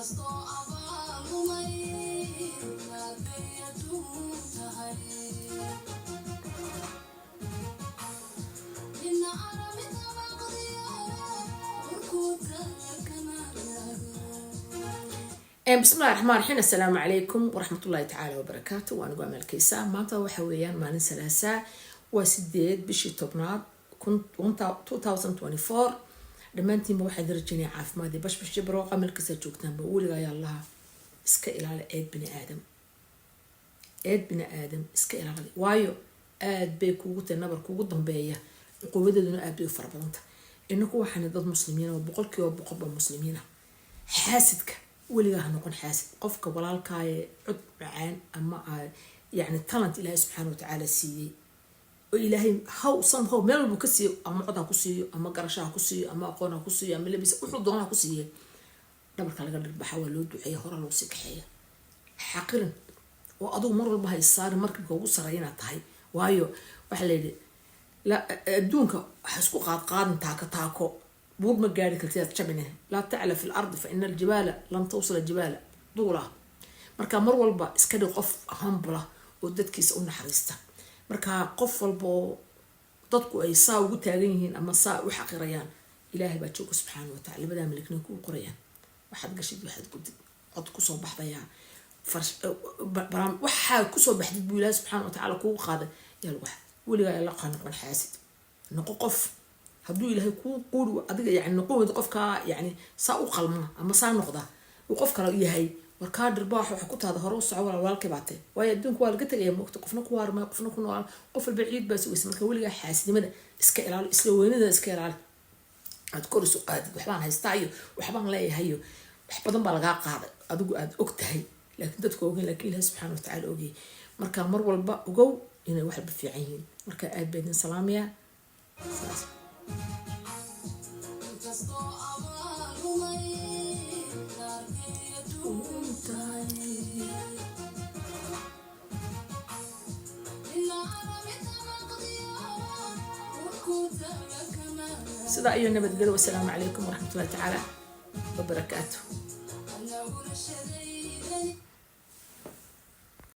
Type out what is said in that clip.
Inkastoo abaal lumay naarkay adduun tahay, ina arami dabaqdiyo urkuutaya kana raago. Bismillahi raxmaan raxiim. Assalaamu calaykum waraxmatullahi tacaala wabarakaatu. Waan ugu amaalkeysaa. Maanta waxa weeyaan maalin Salaasaa, waa 8 bishii 10aad 2024. Dhammaantiinba waxaan rajeynaya caafimaad iyo bashbash iyo barooqa meel kastaa joogtaanba. Weliga ayaa Allaha iska ilaali eed bini aadam, eed bini aadam iska ilaali, waayo aad bay kuugu tahay nabar kuugu dambeeya, cuquubadeeduna aad bay u fara badanta. Inaku waxaana dad Muslimiina oo 100% ba Muslimiina. Xaasidka weligaa ha noqon xaasid. Qofka walaalkaaye cod macaan ama yani talent Ilaahay subxaana watacaala siiyey oo Ilaahay how somehow meel walbu ka siiyo, ama cod ha ku siiyo, ama garasho ha ku siiyo, ama aqoon ha ku siiyo, ama labis wuxuu doona ha ku siiye, dhabarka laga dhirbaxa, waa loo duceeya, hora lagu sii kaxeeya. Xaqirin oo adugu mar walba hay saarin markabka ugu sarreeya inaad tahay, waayo waxaa la yidhi adduunka ha isku qaadqaadin taako taako, buur ma gaari kartid aad jabine. Laa tacla fi lardi fa ina aljibaala lan tawsila jibaala duula. Marka mar walba iska dhig qof hambula oo dadkiisa u naxariista. Marka qof walba oo dadku ay saa ugu taagan yihiin ama saa u xaqirayaan, Ilaahay baa jooga subxaana watacala. Labadaa malikna kuu qorayaan waxaad gashid, waxaad gudid, cod kusoo baxdayaa, waxaa kusoo baxdid buu Ilaahay subxaana watacaala kugu qaaday. Yaa lagu weligaa la noqon xaasid. Noqo qof hadduu Ilaahay kuu quuri adiga, yani noqon weydo qofkaa, yani saa u qalma ama saa noqda uu qof kale yahay. War kaa dhirbaax waxa ku taada, hore u soco walaal, walaalkay baatay, waayo adduunka waa laga tegaya moogta. Qofna ku waarmay, qofna ku noolaa, qof walba ciid baa sugaysa. Marka weligaa xaasidnimada iska ilaali, isla weynada iska ilaali, aad kor isu qaadid waxbaan haystaa iyo waxbaan leeyahay iyo wax badan baa lagaa qaaday adigu aad og tahay, laakiin dadku ogeyn, laakiin Ilahi subxaana watacaala ogyahay. Marka mar walba ogow inay wax walba fiican yihiin. Marka aad baa idin salaamayaa saas. Inkastoo abaal lumay naarkay adduun tahay, ina arami dabaqdiyo urkuutaya kana Sidaa iyo nabadgelyo. Wasalaamu calaykum waraxmatullahi tacaala wabarakaatu. Ana urashadaydan.